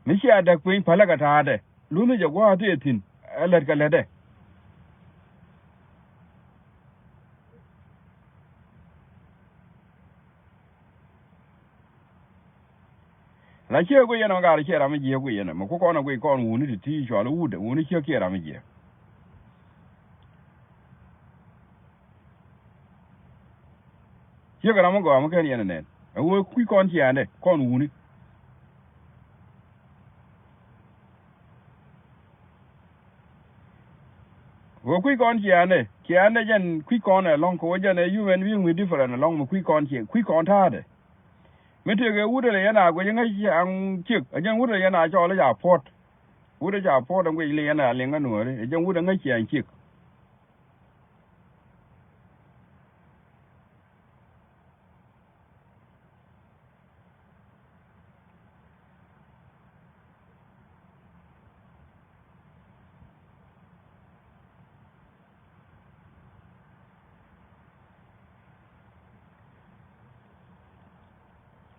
Mi cia däk piny, päläkɛ ta̱a̱dɛ. Luthni jɛ gua̱a̱th a tëë thi̱n, ɛ lät kɛ lätdɛ. La ciek guic yɛn ɔ, gat ciɛ ram mi jiääk guic yɛn ɔ, mɛ ku kɔn ɔ guic kɔn wuni ti ti cɔal i̱ wut ɛ, wuni ciek ciɛ ram mi jiääk. Ciek ram mi gɔaa mi ken yɛn ɛ nɛn ɛ wee kui̱ kɔn ciaaŋdɛ kɔn wuni. Ɣöö kui̱ kɔn ciaaŋdɛ, ciaaŋdɛ jɛn kui̱ kɔn ɛlɔ̱ŋ kɛ ɣöö jɛn ɛ human being mi different ɛlɔ̱ŋ mi kui̱ kɔn ciɛ, kui̱ kɔn ta̱a̱dɛ. Mi tëëkɛ wut ɛ lɛ yɛn a guic ŋäc ciaaŋ ciek, ɛ jɛn wut ɛ lɛ yɛn a cɔɔl i̱ ca puɔ̱t. Wut ɛ ca puɔ̱t ɛ guic lɛ yɛn a liŋ kä nuääri, ɛ jɛn wut ɛ ŋäc ciaaŋ ciek.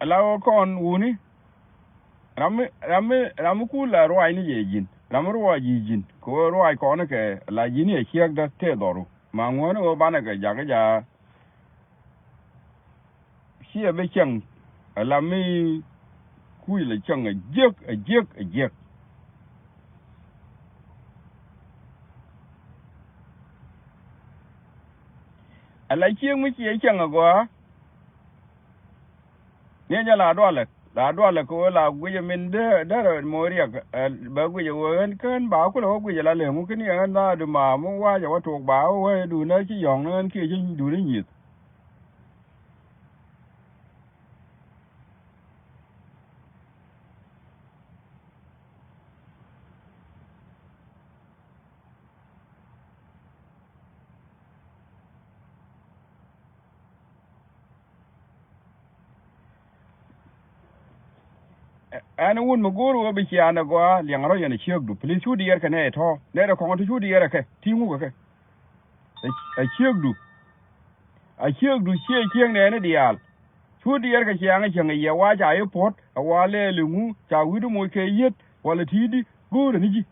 Ala ɣöö kɔn wuni. Ram mi, ram mi, ram mi kul la ruac ni jɛ ji̱n. Ram mi ruac ji̱ ji̱n. Kɛ ɣöö ruac kɔn kɛ la ji̱n yɛ ciɛkdä tëë dhɔru. Ma ŋuäni ɣöö banɛ kɛ jakä ja̱. Ciɛ bi cäŋ. Ala mi kuc la cäŋ a jiäk, a jiäk, a jiäk. Ala ciek mi ciɛ cäŋ agɔaa. Ni jɛ la dualɛ. La dualɛ kɛ ɣöö la guicɛ min dee, derɛ moc riɛk, ɛ, bɛ guicɛ ɣöö ɣän kään ba kulɛ wä guicɛ la lëŋ wä kä ni ɣän dhaadu ma mi wacɛ wä tok ba wä wee duundä ci yɔ̱ŋ ni ɣän kiɛ ci duundä nyieth. Ɛn wun mi go̱o̱r ɣöö bi ciaŋ ɛ gɔaa, liɛŋ rɔ̱ yɛn ɛ ciekdu. Please, cu diɛɛr kɛ nɛy tɔ̱. Nɛy rɛ kɔŋ ti cu diɛɛr ɛ kɛ. Ti ŋuk ɛ kɛ. Ɛ, ɛ ciekdu. Ɛ ciekdu ciɛ ciek nɛɛni diaal. Cu diɛɛr kɛ ciaŋ ɛ cieŋ ɛ yɛ wa ca i̱ puɔ̱t, ɛ wa lɛɛl iŋu, ca wi̱cdu moc kɛ yieth, walɛ ti̱i̱di, go̱o̱rɛ ni ji̱.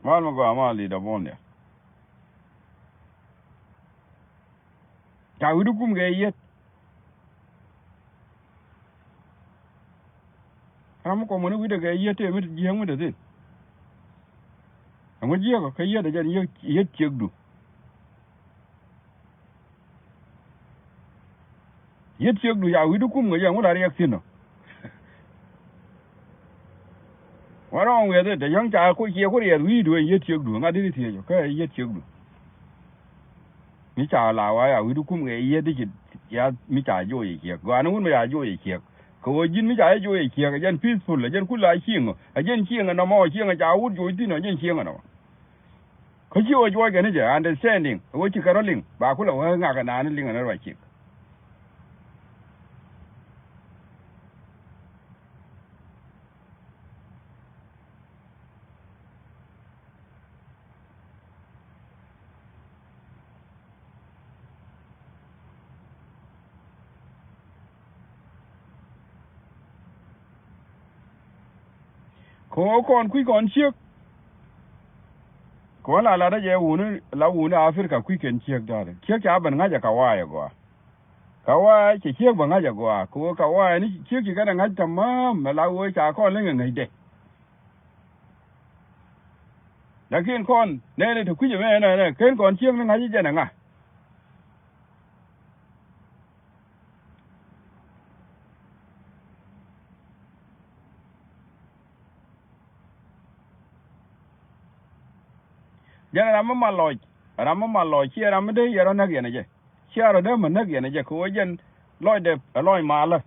Mal mi gɔaa mal li̱t a buɔ̱n ya. Ca wi̱cdu kum kɛ yieth. Ram mi kɔmuni wi̱cdɛ kɛ yieth tëë mi jiääk mi te thi̱n. Ɛŋu jiääk ɔ? Kä yieth ɛ jɛn yieth, yieth ciekdu. Yieth ciekdu ca wi̱cdu kum kɛ jɛ, ŋu la riɛk thi̱n ɔ? Wä rɔɔŋ wiɛth i̱ te yäŋ ca ku ciɛ ku riɛth wi̱i̱du ɛn yieth ciekdu, ŋa̱t i̱ thiec ɔ kä ɛ yieth ciekdu. Mi ca la wa ca wi̱cdu kum kɛ yieth i̱ ci ya mi ca joc ɛ ciek. Gɔaa ni wun mi ca joc ɛ ciek. Kɛ ɣöö ji̱n mi ca jɛ joc ɛ ciek, ɛ jɛn peaceful, ɛ jɛn ku la cieŋ ɔ, ɛ jɛn cieŋ ɛ nɔmɔ, cieŋ ɛ ca wut joc thi̱n ɔ, ɛ jɛn cieŋ ɛ nɔmɔ. Kä ci ɣöö juɔc kɛn i̱ jɛ understanding, ɣöö ci kɛ rɔ liŋ, ba kulɛ wee ŋak ɛ naan i̱ liŋ ɛ ni ruac ciek. Kɛ ɣöö kɔn kui̱ kɔn ciek. Kɛ ɣöö la latdä jɛ wuni, la wuni Africa kui̱ kɛn ciek da̱a̱dɛ. Ciek ca ben ŋa̱c ɛ kawaayɛ gɔaa. Kawaayɛ cɛ ciek bɛ ŋa̱c ɛ gɔaa. Kɛ ɣöö kawaayɛ ni ciek ci kɛn ɛ ŋa̱c tamam, mɛ la ɣöö ca kɔn liŋ ɛ ŋäcdɛ. Lakin kɔn nɛɛni te kui̱c ɛmɛ ɛnɛ, ɛnɛ ken kɔn ciek ni ŋa̱c i̱ jɛn ɛ ŋa. Jɛn ram mi mal lɔc, ram mi mal lɔc ciɛ ram mi dee yɛ rɔ näk yɛn ɛ jɛ. Ciɛ rɔ dee mi näk yɛn ɛ jɛ kɛ ɣöö jɛn lɔcdɛ ɛ lɔc malä.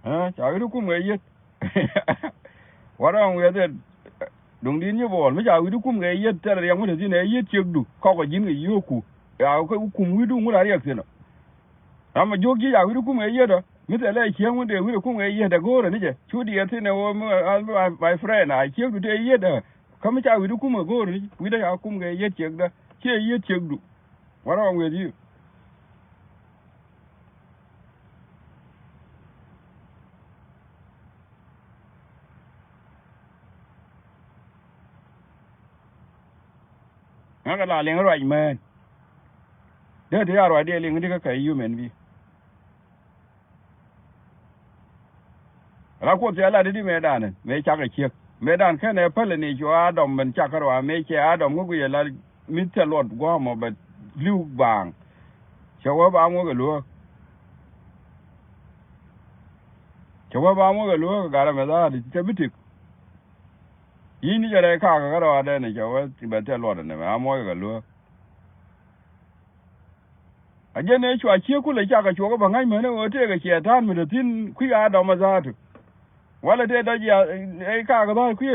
Ɛ, ca wi̱cdu kum kɛ yieth. Wä rɔɔŋ wi̱eth ɛ duŋdi̱t nyi buɔl mi ca wi̱cdu kum kɛ yieth thilɛ riɛm mi te thi̱n ɛ yieth ciekdu kɔk ɛ ji̱n kɛ yio̱o̱ku. Ya kɛ kum wi̱cdu ŋut a riɛk thi̱n ɔ. Ram ɛ jiök ji̱ ca wi̱cdu kum kɛ yieth ɔ mi thilɛ ciek mi dee wi̱cdu kum kɛ yieth ɛ go̱o̱rɛ ni jɛ cu diɛɛr thi̱n ɛ ɣöö mi, my, my friend a ciekdu tëë yieth ɛ. Kä mi ca wi̱cdu kum kɛ go̱o̱rɛ ni wi̱cdä ca kum kɛ yieth ciekdä ciɛ yieth ciekdu. Wä rɔɔŋ wi̱eth yiëë. Ŋäkɛ la liŋ ruac mään. Dee ti a ruacdiɛ liŋ di kä kɛ human bi. Ala Kuoth cɛ lat i̱di mëëdan mëë cakɛ ciek. Mëëdan kɛnɛ päl ni cu Adam ben cak kärɔa mëë cɛ Adam ŋuk yɛ la mi thil luɔt guɔ̱ɔ̱mɔ bɛ li̱w baaŋ. Cɛ wä ba ŋuɔk ɛ luääk. Cɛ wä ba ŋuɔk ɛ luääk ɛ gat ɛmɛ dhaat cɛ bi tik. Yi̱n ni cɛ rɛy kakä kärɔa dɛn cɛ wä bɛ thil luɔt ɛnɛ mɛ a muɔc kɛ luääk. A jɛn ëë cua ciek kulɛ cak kɛ cuɔk ɛ bä ŋa̱c män ɛ ɣöö tëëkɛ ciɛ ta̱a̱n mi te thi̱n kui̱ a dɔm ɛ dhaatu. Walɛ tëë dɔc ya ëë kakä dha̱a̱t kui̱